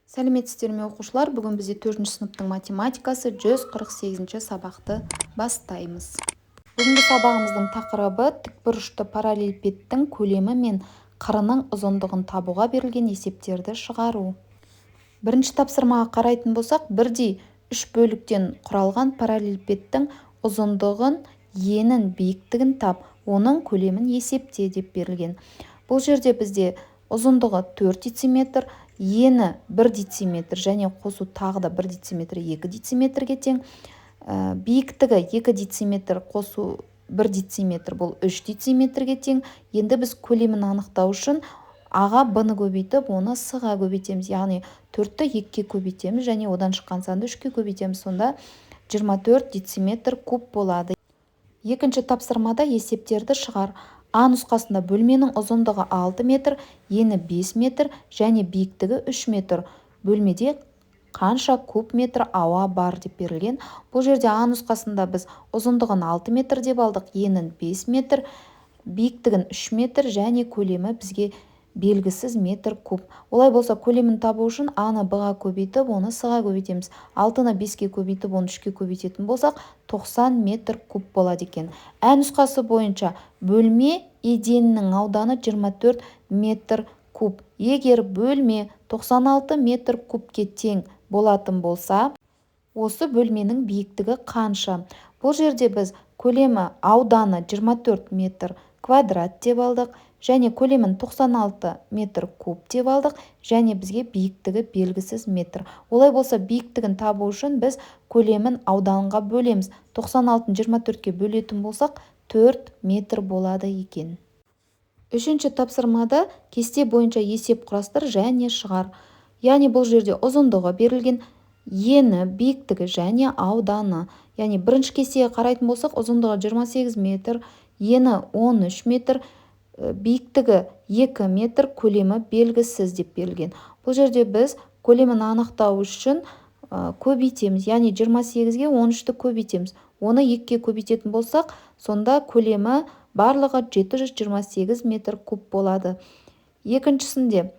Сәлеметсіздер ме, оқушылар! Бүгін бізде төртінші сыныптың математикасы 148 сабақты бастаймыз. Бүгінгі сабағымыздың тақырыбы: тікбұрышты параллелепипедтің көлемі мен қырының ұзындығын табуға берілген есептерді шығару. Бірінші тапсырмаға қарайтын болсақ, бірдей үш бөліктен құралған параллелепипедтің ұзындығын, енін, биіктігін тап, оның көлемін есепте деп берілген. Бұл жерде бізде ұзындығы 4 дециметр, ені 1 дециметр және қосу тағы да 1 дециметр 2 дециметрге тең. Биіктігі 2 дециметр қосу 1 дециметр, бұл 3 дециметрге тең. Енді біз көлемін анықтау үшін А-ға Б-ны көбейтіп, оны С-ға көбейтеміз. Яғни 4-ті 2-ге көбейтеміз және одан шыққан санды 3-ке көбейтеміз. Сонда 24 дециметр куб болады. Екінші тапсырмада есептерді шығар. А нұсқасында бөлменің ұзындығы 6 метр, ені 5 метр және биіктігі 3 метр. Бөлмеде қанша куб метр ауа бар деп берілген. Бұл жерде А нұсқасында біз ұзындығын 6 метр деп алдық, енін 5 метр, биіктігін 3 метр және көлемі бізге белгісіз метр куб. Олай болса, көлемін табу үшін А-ны Б-ға көбейтіп, оны С-ға көбейтеміз. 6-ны 5-ке көбейтіп, оны 3-ке көбейтетін болсақ, 90 метр куб болады екен. Ә нұсқасы бойынша бөлме еденінің ауданы 24 метр куб. Егер бөлме 96 метр кубке тең болатын болса, осы бөлменің биіктігі қанша? Бұл жерде біз көлемі, ауданы 24 метр квадрат деп алдық және көлемін 96 метр куб деп алдық және бізге биіктігі белгісіз метр. Олай болса, биіктігін табу үшін біз көлемін ауданға бөлеміз. 96-ны 24-ке бөлетін болсақ, 4 метр болады екен. Үшінші тапсырмада кесте бойынша есеп құрастыр және шығар. Яғни бұл жерде ұзындығы берілген, ені, биіктігі және ауданы. Яғни бірінші кестеге қарайтын болсақ, ұзындығы 28 метр, ені 13 метр, биіктігі 2 метр, көлемі белгісіз деп берілген. Бұл жерде біз көлемін анықтау үшін көбейтеміз. Яғни 28-ге 13-ті көбейтеміз. Оны 2-ге көбейтетін болсақ, сонда көлемі барлығы 728 метр куб болады. Екіншісінде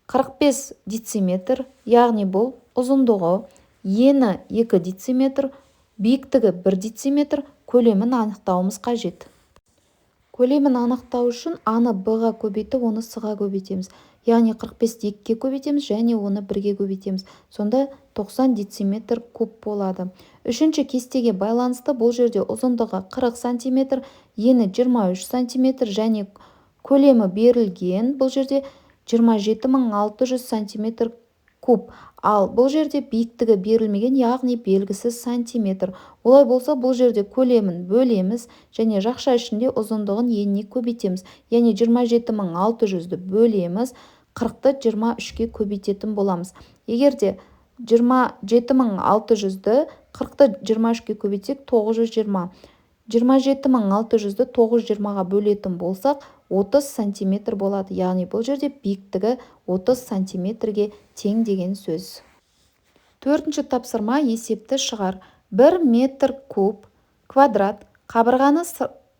45 дециметр, яғни бұл ұзындығы, ені 2 дециметр, биіктігі 1 дециметр, көлемін анықтауымыз қажет. Көлемін анықтау үшін А-ны Б-ға көбейтіп, оны С-ға көбейтеміз. Яғни 45-ті 2-ге көбейтеміз және оны 1-ге көбейтеміз. Сонда 90 дециметр куб болады. Үшінші кестеге байланысты бұл жерде ұзындығы 40 сантиметр, ені 23 сантиметр және көлемі берілген. Бұл жерде 27600 сантиметр куб. Ал бұл жерде биіктігі берілмеген, яғни белгісіз сантиметр. Олай болса, бұл жерде көлемін бөлеміз және жақша ішінде ұзындығын еніне көбейтеміз. Яғни 27600-ді бөлеміз, 40-ты 23-ке көбейтетін боламыз. Егер де 27600-ді 40-ты 23-ке көбейтсек, 920. 27600-ді 920-ға бөлетін болсақ, 30 сантиметр болады. Яғни бұл жерде биіктігі 30 сантиметрге тең деген сөз. Төртінші тапсырма, есепті шығар. 1 метр куб квадрат қабырғаны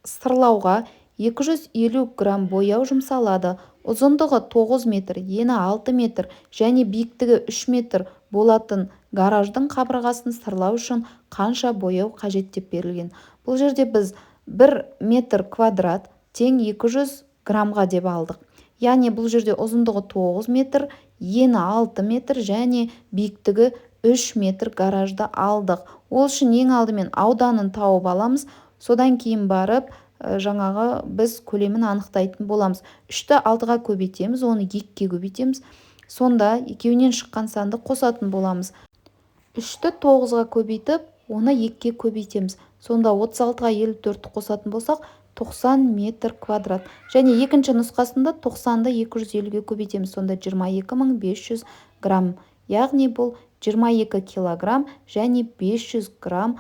сырлауға 250 грамм бояу жұмсалады. Ұзындығы 9 метр, ені 6 метр және биіктігі 3 метр болатын гараждың қабырғасын сырлау үшін қанша бояу қажет деп берілген. Бұл жерде біз 1 метр квадрат тең 200 граммға деп алдық. Яғни бұл жерде ұзындығы 9 метр, ені 6 метр және биіктігі 3 метр гаражды алдық. Ол үшін ең алдымен ауданын тауып аламыз. Содан кейін барып жаңағы біз көлемін анықтайтын боламыз. 3-ті 6-ға көбейтеміз, оны 2-ге көбейтеміз. Сонда екеуінен шыққан санды қосатын боламыз. 3-ті 9-ға көбейтіп, оны 2-ге көбейтеміз. Сонда 36-ға 54-ті қосатын болсақ, 90 метр квадрат. Және екінші нұсқасында 90-ды 250-ге көбейтеміз. Сонда 22500 грамм. Яғни бұл 22 килограмм және 500 грамм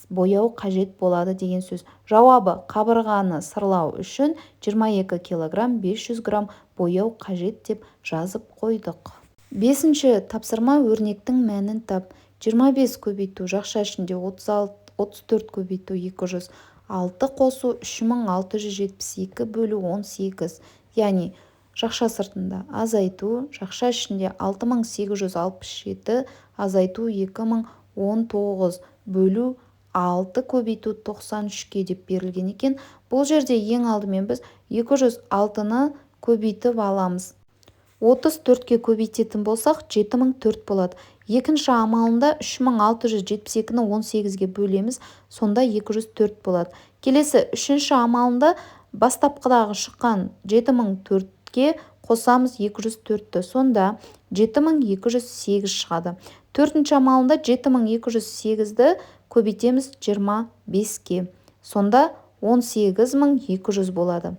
бояу қажет болады деген сөз. Жауабы: қабырғаны сырлау үшін 22 килограмм 500 грамм бояу қажет деп жазып қойдық. Бесінші тапсырма, өрнектің мәнін тап. 25 көбейту жақша ішінде 34 көбейту 206 қосу 3672 бөлу 18. Яғни Жақша сыртында азайту, жақша ішінде 6867 азайту 2019 бөлу 6 көбейту 93-ке деп берілген екен. Бұл жерде ең алдымен біз 206-ны көбейтіп аламыз. 34-ке көбейтетін болсақ, 7004 болады. Екінші амалында 3672-ні 18-ге бөлеміз, сонда 204 болады. Келесі үшінші амалында бастапқыдағы шыққан 7004-ке қосамыз 204-ті, сонда 7208 шығады. Төртінші амалында 7208-ді көбейтеміз 25-ке, сонда 18200 болады.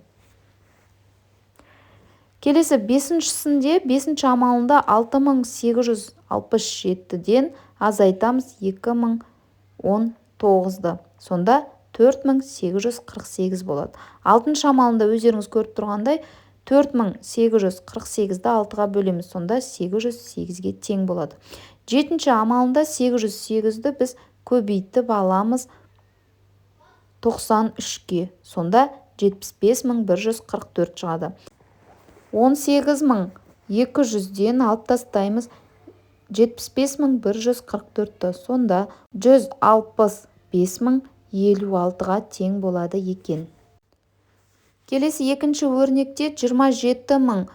Келесі бесіншісінде, бесінші амалында 6867-ден азайтамыз 2019-ды, сонда 4848 болады. Алтыншы амалында өздеріңіз көріп тұрғандай 4848-ді 6-ға бөлеміз, сонда 808-ге тең болады. Жетінші амалында 808-ді біз көбейтіп аламыз 93-ке, сонда 75144 шығады. 18200-ден алып тастаймыз 75144-ті, сонда 165056-ға тең болады екен. Келесі екінші өрнекте 27312-ні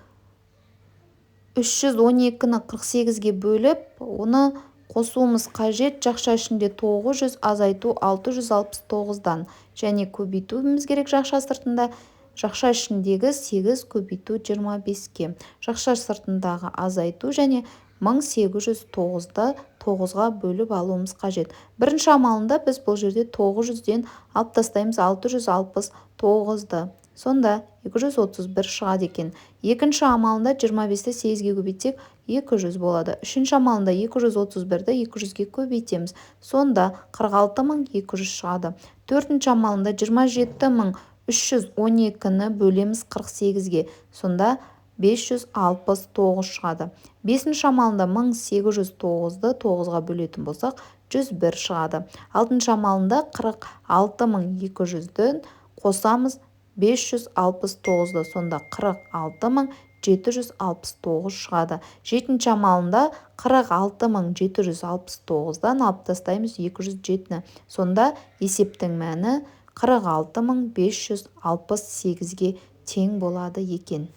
48-ге бөліп, оны қосуымыз қажет. Жақша ішінде 900 азайту 669-дан және көбейтуіміз керек жақша сыртында. Жақша ішіндегі 8 көбейту 25-ке. Жақша сыртындағы азайту және 1809-ды 9-ға бөліп алуымыз қажет. Бірінші амалында біз бұл жерде 900-ден алып тастаймыз 669-ды. Сонда 231 шығады екен. Екінші амалында 25-ті 8-ге көбейтсек 200 болады. Үшінші амалында 231-ді 200-ге көбейтеміз. Сонда 46200 шығады. Төртінші амалында 27312-ні бөлеміз 48-ге. Сонда 569 шығады. Бесінші амалында 1809-ды 9-ға бөлетін болсақ 101 шығады. Алтыншы амалында 46200-ден қосамыз 569-ды, сонда 46769 шығады. Жетінші амалында 46769-дан алып тастаймыз 207-ні, сонда есептің мәні 46568-ге тең болады екен.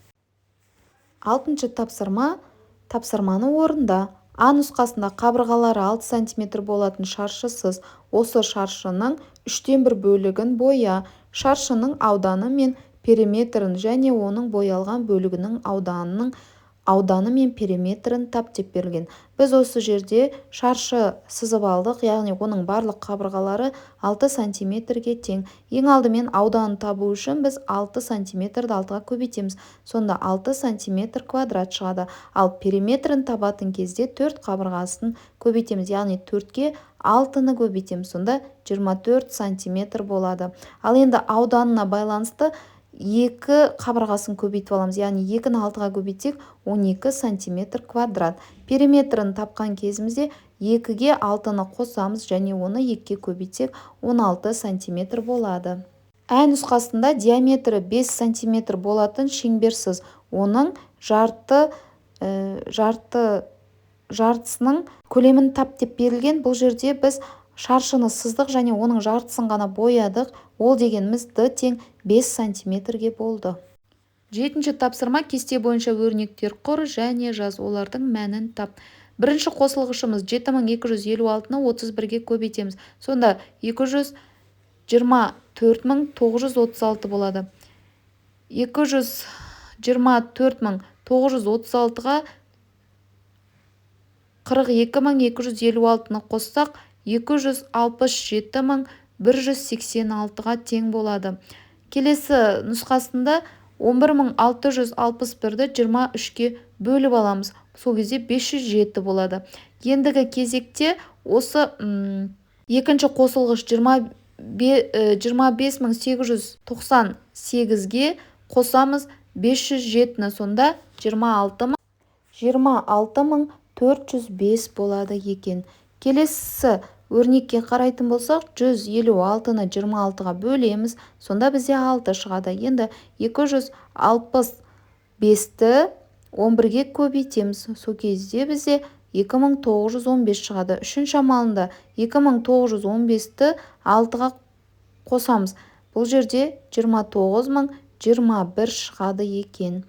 Алтыншы тапсырма. Тапсырманы орында. А нұсқасында қабырғалары 6 см болатын шаршысыз. Осы шаршының 1/3 бөлігін боя. Шаршының ауданы мен периметрін және оның боялған бөлігінің ауданының ауданы мен периметрін тап деп берілген. Біз осы жерде шаршы сызып алдық, яғни оның барлық қабырғалары 6 сантиметрге тең. Ең алдымен ауданын табу үшін біз 6 сантиметрді 6-ға көбейтеміз. Сонда 6 сантиметр квадрат шығады. Ал периметрін табатын кезде 4 қабырғасын көбейтеміз, яғни 4-ке 6-ны көбейтеміз. Сонда 24 сантиметр болады. Ал енді ауданына байланысты 2 қабырғасын көбейтіп аламыз, яғни 2-ні 6-ға көбейтсек 12 сантиметр квадрат. Периметрін тапқан кезімізде 2-ге 6-ны қосамыз және оны 2-ге көбейтсек 16 сантиметр болады. Ә нұсқасында диаметрі 5 сантиметр болатын шеңберсіз, оның жартысының көлемін тап деп берілген. Бұл жерде біз шаршыны сыздық және оның жартысын ғана боядық. Ол дегеніміз D тең 5 сантиметрге болды. Жетінші тапсырма. Кесте бойынша өрнектер құр және жаз, олардың мәнін тап. Бірінші қосылғышымыз 7256-ны 31-ге көбейтеміз. Сонда 224936 болады. 224936-ға 42256-ны қоссақ, 267186-ға тең болады. Келесі нұсқасында 11661-ді 23-ке бөліп аламыз. Сол кезде 507 болады. Ендігі кезекте осы екінші қосылғыш 25898-ге қосамыз 507-ні, сонда 26405 болады екен. Келесі өрнекке қарайтын болсақ, 156-ны 26-ға бөлеміз, сонда бізде 6 шығады. Енді 5-ті 11-ге көбейтеміз. Сол кезде бізде 2915 шығады. Үшінші амалында 2915-ті 6-ға қосамыз. Бұл жерде 29021 шығады екен.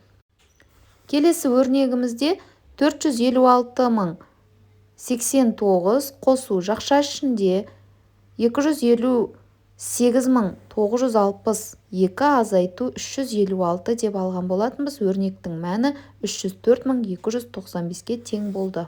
Келесі өрнегімізде 456089 қосу жақша ішінде 258962 азайту 356 деп алған болатынбыз. Өрнектің мәні 304295-ке тең болды.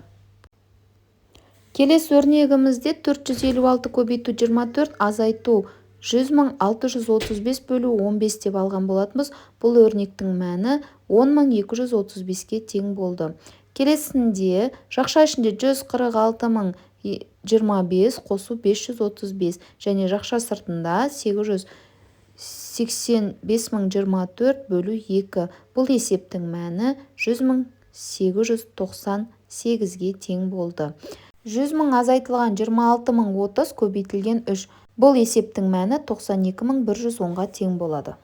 Келесі өрнегімізде 456 көбейту 24 азайту 100635 бөлу 15 деп алған болатынбыз. Бұл өрнектің мәні 10235-ке тең болды. Келесінде жақша ішінде 146025 қосу 535 және жақша сыртында 885024 бөлу 2. Бұл есептің мәні 100898-ге тең болды. 100 000 азайтылған 26030 көбейтілген 3. Бұл есептің мәні 92110-ға тең болады.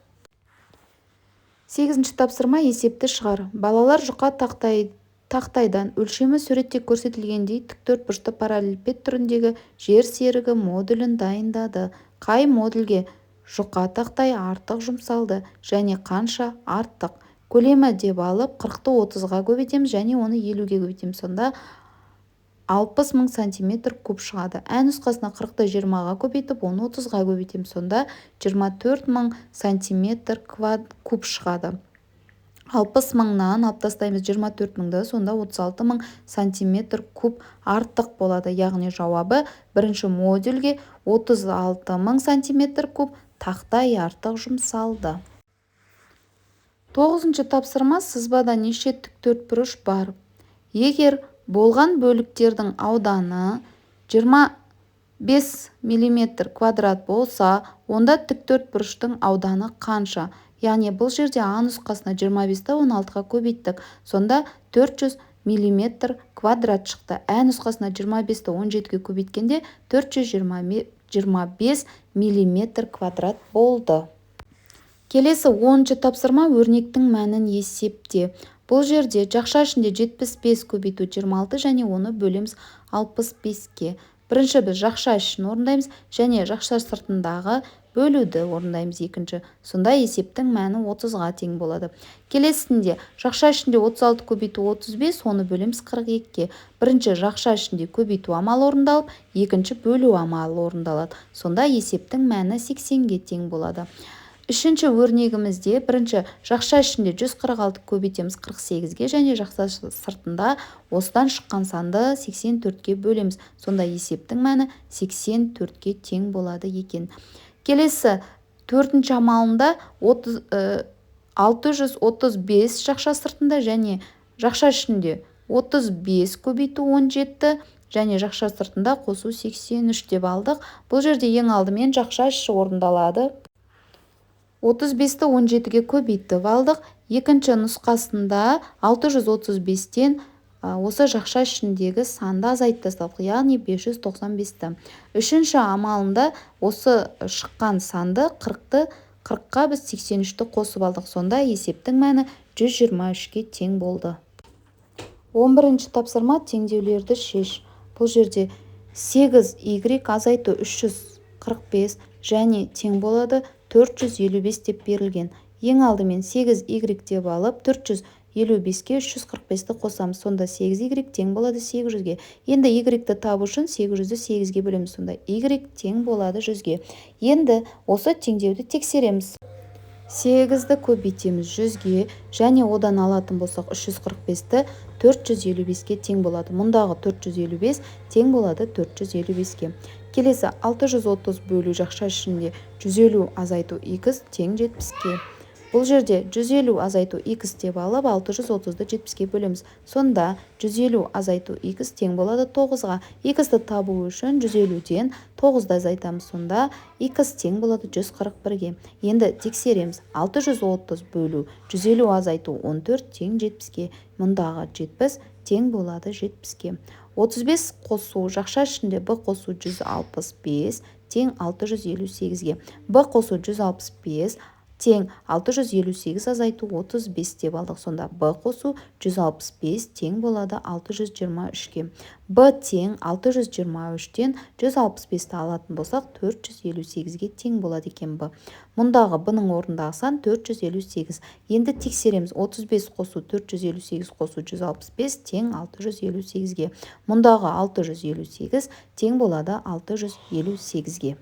8-ші тапсырма есепті шығар. Балалар жұқа тақтайдан өлшемі суретте көрсетілгендей тіктөртбұрышты параллелепипед түріндегі жер серігі модулін дайындады. Қай модульге жұқа тақтай артық жұмсалды және қанша артық? Көлемі деп алып 40-ты 30-ға көбейтеміз және оны 50-ге көбейтеміз. Сонда 60 000 сантиметр куб шығады. Ә нұсқасына 40-ты 20-ға көбейтіп, оны 30-ға көбейтеміз. Сонда 24 000 сантиметр куб шығады. 60 мыңнан алып тастаймыз 24 мыңды, сонда 36 мың сантиметр куб артық болады. Яғни жауабы бірінші модульге 36 мың сантиметр куб тақтай артық жұмсалды. 9-шы тапсырма сызбада неше тіктөртбұрыш бар? Егер болған бөліктердің ауданы 25 мм квадрат болса, онда тіктөртбұрыштың ауданы қанша? Яғни бұл жерде А нұсқасына 25-ті 16-ға көбейттік. Сонда 400 мм квадрат шықты. Ә нұсқасына 25-ті 17-ге көбейткенде 425 мм квадрат болды. Келесі 10-шы тапсырма өрнектің мәнін есепте. Бұл жерде жақша ішінде 75 көбейту 26 және оны бөлеміз 65-ке. Бірінші біз жақша ішін орындаймыз және жақша сыртындағы бөлуді орындаймыз екінші. Сонда есептің мәні 30-ға тең болады. Келесінде жақша ішінде 36 көбейту 35, оны бөлеміз 42-ге. Бірінші жақша ішінде көбейту амалы орындалып, екінші бөлу амалы орындалады. Сонда есептің мәні 80-ге тең болады. Үшінші өрнегімізде бірінші жақша ішінде 146 көбейтеміз 48-ге және жақша сыртында осыдан шыққан санды 84-ке бөлеміз. Сонда есептің мәні 84-ке тең болады екен. Келесі төртінші амалында 635 жақша сыртында және жақша ішінде 35 көбейту 17 және жақша сыртында қосу 83 деп алдық. Бұл жерде ең алдымен жақша іші орындалады. 35-ті 17-ге көбейтіп алдық. Екінші нұсқасында 635-тен осы жақша ішіндегі санды азайтып тастадық, яғни 595-ті. Үшінші амалында осы шыққан санды 40-қа біз 83-ті қосып алдық. Сонда есептің мәні 123-ке тең болды. 11-ші тапсырма теңдеулерді шеш. Бұл жерде 8y азайту 345 және тең болады 455 деп берілген. Ең алдымен 8y деп алып 455-ке 345-ті қосамыз. Сонда 8y тең болады 800-ге. Енді y-ті табу үшін 800-ді 8-ге бөлеміз. Сонда y тең болады 100-ге. Енді осы теңдеуді тексереміз. 8-ді көбейтеміз 100-ге және одан алатын болсақ 345-ті 455-ке тең болады. Мұндағы 455 тең болады 455-ке. Келесі 630 бөлу жақша ішінде 150 азайту х тең 70-ке. Бұл жерде 150 азайту х деп алып 630-ды 70-ке бөлеміз. Сонда 150 азайту х тең болады 9-ға. Х-ті табу үшін 150-ден 9-ды азайтамыз. Сонда х тең болады 141-ге. Енді тексереміз. 630 бөлу 150 азайту 14 тең 70-ке. Мұндағы 70 тең болады 70-ке. 35 қосу жақша ішінде b қосу 165 тең 658-ге. B қосу 165 Тең 658 азайту 35 деп алдық. Сонда B қосу 165 тең болады 623-ке. B тең 623-тен 165-ті алатын болсақ, 458-ге тең болады екен B. Мұндағы B-ның орнындағы сан 458. Енді тексереміз. 35 қосу 458 қосу 165 тең 658-ге. Мұндағы 658 тең болады 658-ге.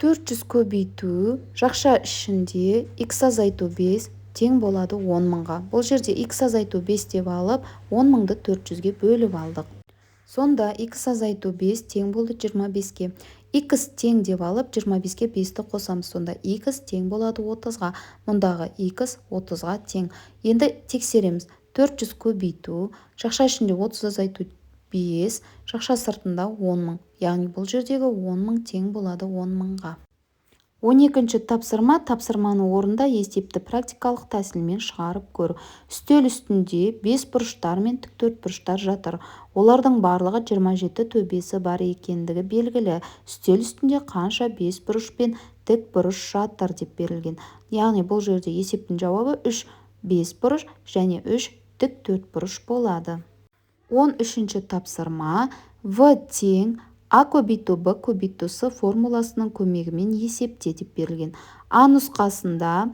400 көбейту жақша ішінде х азайту 5 тең болады 10 мыңға. Бұл жерде х азайту 5 деп алып, 10 мыңды 400-ге бөліп алдық. Сонда х азайту 5 тең болды 25-ке. Х тең деп алып, 25-ке 5-ті қосамыз. Сонда х тең болады 30-ға. Мұндағы х 30-ға тең. Енді тексереміз. 400 көбейту, жақша ішінде 30 азайту 5, жақша сыртында 10 мың. Яғни бұл жердегі 10 мың тең болады 10 мыңға. 12-ші тапсырма. Тапсырманы орында, есепті практикалық тәсілмен шығарып көр. Үстел үстінде 5 бұрыштар мен тік бұрыштар жатыр. Олардың барлығы 27 төбесі бар екендігі белгілі. Үстел үстінде қанша 5 бұрыш пен тік бұрыш жатыр деп берілген. Яғни бұл жерде есептің жауабы 3 5 бұрыш және 3 тік 4 бұрыш болады. 13-ші тапсырма. В тең А көбейту Б көбейту С формуласының көмегімен есепте деп берілген. А нұсқасында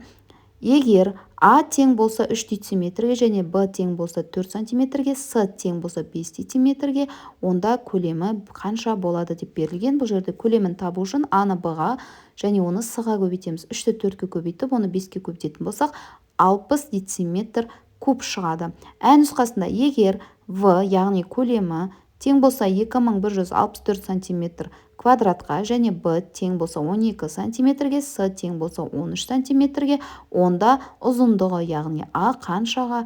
егер А тең болса 3 дециметрге және Б тең болса 4 сантиметрге, С тең болса 5 дециметрге, онда көлемі қанша болады деп берілген. Бұл жерде көлемін табу үшін А-ны Б-ға және оны С-ға көбейтеміз. 3-ті 4-ке көбейтіп, оны 5-ке көбейтетін болсақ, 60 дециметр куб шығады. Ә нұсқасында егер В, яғни көлемі тең болса 2164 сантиметр квадратқа және Б тең болса 12 сантиметрге, С тең болса 13 сантиметрге, онда ұзындығы, яғни А қаншаға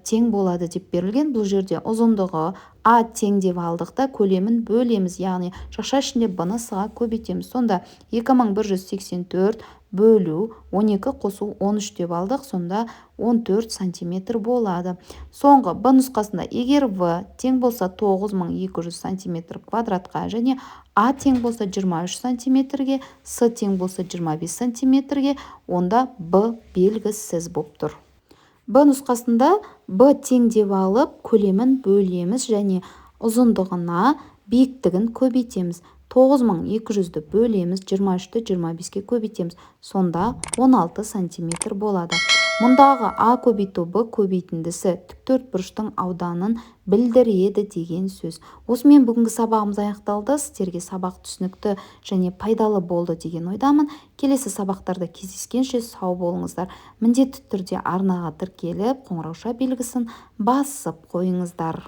тең болады деп берілген. Бұл жерде ұзындығы А тең деп алдық та көлемін бөлеміз, яғни жақша ішінде Б-ны С-ға көбейтеміз. Сонда 2184 бөлу 12 қосу 13 деп алдық, сонда 14 сантиметр болады. Соңғы Б нұсқасында егер В тең болса 9200 сантиметр квадратқа және А тең болса 23 сантиметрге, С тең болса 25 сантиметрге, онда Б белгісіз болып тұр. Б нұсқасында Б тең деп алып, көлемін бөлеміз және ұзындығына биіктігін көбейтеміз. 9200-ді бөлеміз, 23-ті 25-ке көбейтеміз. Сонда 16 сантиметр болады. Мұндағы А көбейту Б көбейтіндісі тік бұрыштың ауданын білдіреді деген сөз. Осымен бүгінгі сабағымыз аяқталды. Сіздерге сабақ түсінікті және пайдалы болды деген ойдамын. Келесі сабақтарда кездескенше сау болыңыздар. Міндетті түрде арнаға тіркеліп, қоңыраушa белгісін басып қойыңыздар.